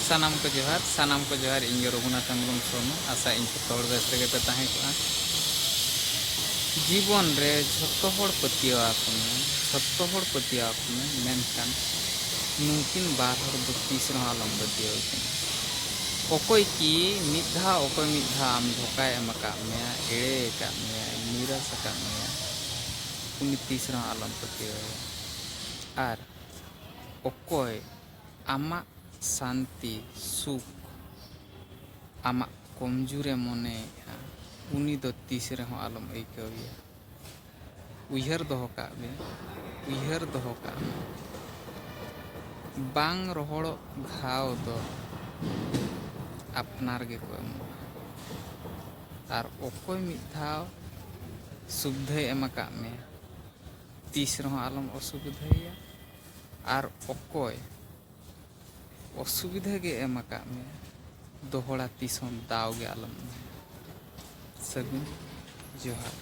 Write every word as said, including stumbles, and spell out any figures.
ᱥᱟᱱᱟᱢ ᱠᱚ ᱡᱚᱦᱟᱨ, ᱥᱟᱱᱟᱢ ᱠᱚ ᱡᱚᱦᱟᱨ᱾ ᱤᱧ ᱜᱮ ᱨᱚᱜᱷᱩᱱᱟᱛᱷ ᱦᱮᱢᱵᱨᱚᱢ ᱥᱚᱨᱢᱟ᱾ ᱟᱥᱟ ᱤᱧ ᱡᱷᱚᱛᱚ ᱦᱚᱲ ᱵᱮᱥ ᱨᱮᱜᱮ ᱯᱮ ᱛᱟᱦᱮᱸ ᱠᱚᱜᱼᱟ᱾ ᱡᱤᱵᱚᱱ ᱨᱮ ᱡᱷᱚᱛᱚ ᱦᱚᱲ ᱯᱟᱹᱛᱭᱟᱹᱣ ᱟᱠᱚ ᱢᱮ, ᱡᱷᱚᱛᱚ ᱦᱚᱲ ᱯᱟᱹᱛᱭᱟᱹᱣ ᱟᱠᱚ ᱢᱮ, ᱢᱮᱱᱠᱷᱟᱱ ᱱᱩᱠᱤᱱ ᱵᱟᱨ ᱦᱚᱲ ᱫᱚ ᱛᱤᱥ ᱨᱮᱦᱚᱸ ᱟᱞᱚᱢ ᱯᱟᱹᱛᱭᱟᱹᱣ ᱟᱠᱤᱱᱟ᱾ ᱚᱠᱚᱭ ᱠᱤ ᱢᱤᱫ ᱫᱷᱟᱣ, ᱚᱠᱚᱭ ᱢᱤᱫ ᱫᱷᱟᱣ ᱟᱢ ᱫᱷᱳᱠᱟᱭ ᱮᱢ ᱟᱠᱟᱫ ᱢᱮᱭᱟ, ᱮᱲᱮ ᱟᱠᱟᱫ ᱢᱮᱭᱟ, ᱱᱤᱨᱟᱥ ᱟᱠᱟᱫ ᱢᱮᱭᱟ, ᱩᱱᱤ ᱛᱤᱥ ᱨᱮᱦᱚᱸ ᱟᱞᱚᱢ ᱯᱟᱹᱛᱭᱟᱹᱣ ᱟᱭᱟ᱾ ᱟᱨ ᱚᱠᱚᱭ ᱟᱢᱟᱜ ᱥᱟᱱᱛᱤ, ᱥᱩᱠ, ᱟᱢᱟᱜ ᱠᱚᱢᱡᱩᱨᱮ ᱢᱚᱱᱮᱭᱮᱫᱼᱟ, ᱩᱱᱤ ᱫᱚ ᱛᱤᱥ ᱨᱮᱦᱚᱸ ᱟᱞᱚᱢ ᱟᱹᱭᱠᱟᱹᱣᱮᱭᱟ᱾ ᱩᱭᱦᱟᱹᱨ ᱫᱚᱦᱚ ᱠᱟᱜ ᱢᱮ, ᱩᱭᱦᱟᱹᱨ ᱫᱚᱦᱚ ᱠᱟᱜ ᱢᱮ, ᱵᱟᱝ ᱨᱚᱦᱚᱲᱚᱜ ᱜᱷᱟᱣ ᱫᱚ ᱟᱯᱱᱟᱨ ᱜᱮᱠᱚ ᱮᱢᱚᱜᱼᱟ᱾ ᱟᱨ ᱚᱠᱚᱭ ᱢᱤᱫ ᱫᱷᱟᱣ ᱥᱩᱵᱤᱫᱷᱟᱭ ᱮᱢ ᱟᱠᱟᱫ ᱢᱮᱭᱟ, ᱛᱤᱥ ᱨᱮᱦᱚᱸ ᱟᱞᱚᱢ ᱚᱥᱩᱵᱤᱫᱷᱟᱭᱮᱭᱟ᱾ ᱟᱨ ᱚᱠᱚᱭ ᱚᱥᱩᱵᱤᱫᱷᱟ ᱜᱮ ᱮᱢ ᱟᱠᱟᱫ ᱢᱮᱭᱟ, ᱫᱚᱦᱲᱟ ᱛᱤᱥ ᱦᱚᱸ ᱫᱟᱣ ᱜᱮ ᱟᱞᱚᱢ ᱮᱢᱟᱭᱟ᱾ ᱥᱟᱹᱜᱩᱱ ᱡᱚᱦᱟᱨ᱾